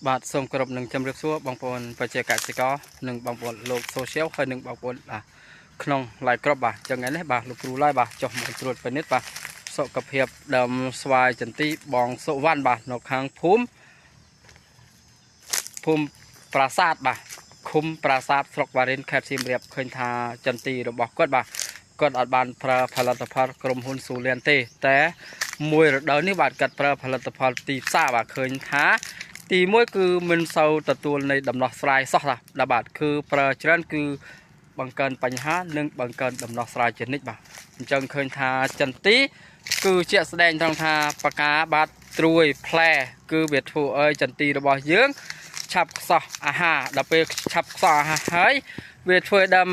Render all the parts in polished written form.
បាទសូមគោរពនឹងជម្រាបសួរបងប្អូនប្រជាកសិករនិងបងប្អូនលោក social ហើយនិងបងប្អូនបាទក្នុង live ក្រុមបាទចឹងថ្ងៃនេះបាទលោកគ្រូឡាយបាទចុះមកត្រួតពិនិត្យបាទសុខភាពដើមស្វាយចន្ទីបងសុវណ្ណបាទនៅខាងភូមិប្រាសាទបាទឃុំប្រាសាទស្រុកវ៉ារិនខេត្តសៀមរាបឃើញថាចន្ទីរបស់គាត់បាទគាត់អត់បានប្រើផលិតផលក្រុមហ៊ុនស៊ូលៀនទេតែមួយរដូវនេះបាទគាត់ប្រើផលិតផលទីផ្សារបាទឃើញថាទី1គឺមិនសូវទទួលនៃដំណោះស្រាយសោះណាបាទគឺប្រើច្រើនគឺបង្កើនបញ្ហានិងបង្កើនដំណោះស្រាយជានិច្ចបាទអញ្ចឹងឃើញថាចន្ទីគឺជាក់ស្ដែងត្រង់ថាបកាបាទត្រួយផ្លែគឺវាធ្វើឲ្យចន្ទីរបស់យើងឆាប់ខ្សោះអាហារដល់ពេលឆាប់ខ្សោះអាហារហើយវាធ្វើឲ្យដើម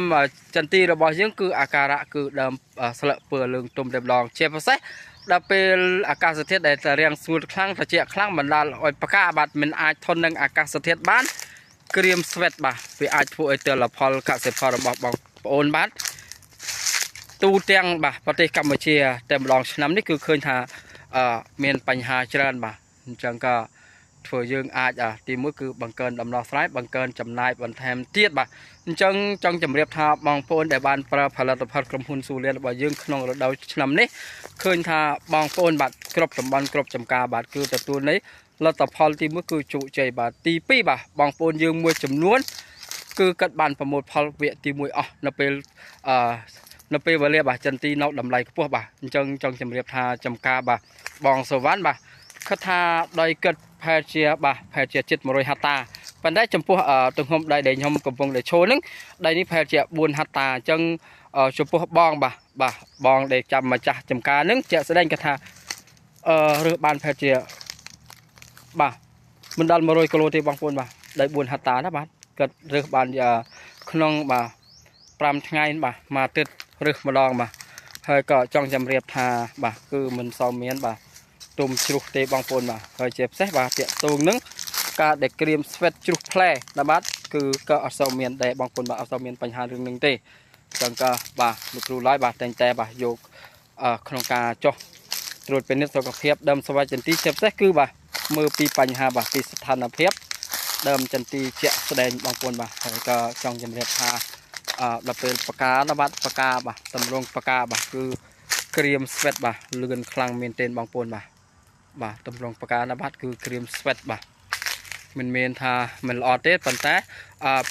ចន្ទីរបស់យើងគឺអាការៈគឺដើមស្លឹកពើលើងទុំតែម្ដងជាពិសេសដល់ពេលអាកាសធាតុដែលរាំងស្ងួតខ្លាំងត្រជាក់ខ្លាំងបណ្ដាលឲ្យផ្កាបាទមិនអាចធន់នឹងអាកាសធាតុបានក្រៀមស្វិតបាទវាអាចធ្វើឲ្យទលផលកសិផលរបស់បងប្អូនបាទទូទាំងបាទប្រទេសកម្ពុជាតែម្ដងឆ្នាំនេះគឺឃើញថាមានបញ្ហាច្រើនបាទអញ្ចឹងក៏ធ្វើយើងអាចទីមួយគឺបង្កើនដំណោះស្រាយបង្កើនចំណាយបន្ថែមទៀតបាទអញ្ចឹងចង់ជម្រាបថាបងប្អូនដែលបានប្រើផលិតផលក្រុមហ៊ុនស៊ូលៀនរបស់យើងក្នុងរដូវឆ្នាំនេះឃើញថាបងប្អូនបាទគ្រប់តំបន់គ្រប់ចំការបាទគឺទទួលនៃលទ្ធផលទី1គឺជោគជ័យបាទទី2បាទបងប្អូនយើងមួយចំនួនគឺគាត់បានប្រមូលផលវគ្គទី1អស់នៅពេលវេលាបាទចន្ទីនៅតម្លៃខ្ពស់បាទអញ្ចឹងចង់ជម្រាបថាចំការបាទបងសុវណ្ណបាទគាត់ថាដោយគិតផែជាបាទផែជាជិត100ហិកតាប៉ុន្តែចំពោះទំហំដីដែលខ្ញុំកំពុងតែឈរហ្នឹងដីនេះផែជា4ហិកតាអញ្ចឹងចំពោះបងបាទបាទបងដែលចាំម្ចាស់ចំការហ្នឹងជាក់ស្ដែងគាត់ថារើសបានផែជាបាទមិនដល់100គីឡូទេបងប្អូនបាទដី4ហិកតាណាបាទគាត់រើសបានក្នុងបាទ5ថ្ងៃបាទមួយអាទិត្យរើសម្ដងបាទហើយក៏ចង់ជម្រាបថាបាទគឺមិនសូវមានបាទទុំជ្រុះទេបងប្អូនបាទហើយជាពិសេសបាទតាក់ទងនឹងការដែលក្រៀមស្វិតជ្រុះផ្លែណាបាទគឺក៏អត់សូវមានដែរបងប្អូនបាទអត់សូវមានបញ្ហារឿងនឹងទេចឹងក៏បាទលោកគ្រូឡាយបាទតែងតែបាទយកក្នុងការចុះត្រួតពិនិត្យសុខភាពដើមស្វាយចន្ទីជាពិសេសគឺបាទមើលពីបញ្ហាបាទពីស្ថានភាពដើមចន្ទីជាក់ស្ដែងបងប្អូនបាទហើយក៏ចង់ជម្រាបថាដល់ពេលបកាណាបាទបកាបាទតម្រងបកាបាទគឺក្រៀមស្វិតបាទលឿនខ្លាំងមែនទែនបងប្អូនបាទបាទតម្រងបកាណាបាទគឺក្រៀមស្វិតបាទមិនមែនថាមិនល្អទេប៉ុន្តែ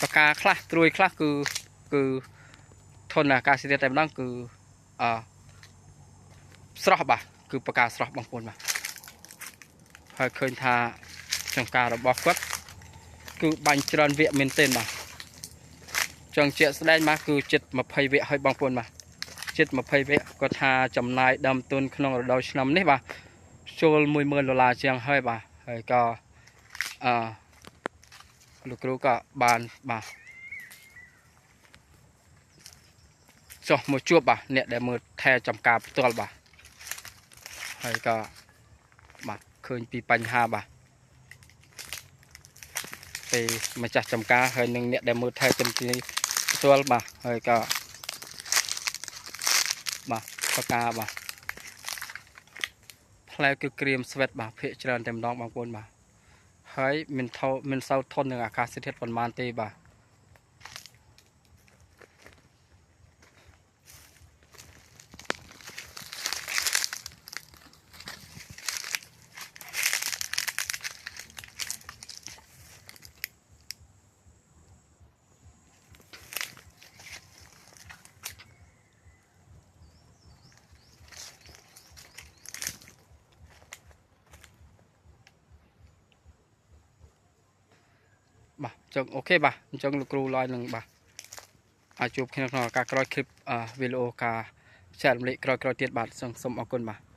បកាខ្លះត្រួយខ្លះគឺធន់អាកាសធាតុតែម្ដងគឺស្រស់បាទគឺបកាស្រស់បងប្អូនបាទហើយឃើញថាចង្ការរបស់គាត់គឺបាញ់ច្រើនវគ្គមែនទែនបាទចង់ជាក់ស្ដែងបាទគឺជិត20វគ្គហើយបងប្អូនបាទជិត20វគ្គគាត់ថាចំណាយដើមទុនក្នុងរដូវឆ្នាំនេះបាទចូល10000ដុល្លារជាងហើយបាទហើយក៏លោកគ្រូក៏បានបាទចុះមកជួបបាទអ្នកដែលមើលថែចំការផ្ទាល់បាទហើយក៏បាទឃើញពីបញ្ហាបាទពេលម្ចាស់ចំការហើយនឹងអ្នកដែលមើលថែចំទីផ្ទាល់បាទហើយក៏បាទបកាបាទផ្លែគឺក្រៀមស្វិតបាទភាកច្រើនតែម្ដងបងប្អូនបាទហើយមិនសូវធន់នឹងអាកាសធាតុប៉ុន្មានទេបាទបាទចឹងអូខេបាទអញ្ចឹងលោកគ្រូឡើយនឹងបាទអាចជួបគ្នាក្នុងឱកាសក្រោយคลิปវីដេអូការចែករំលែកក្រោយៗទៀតបាទសូមអរគុណបាទ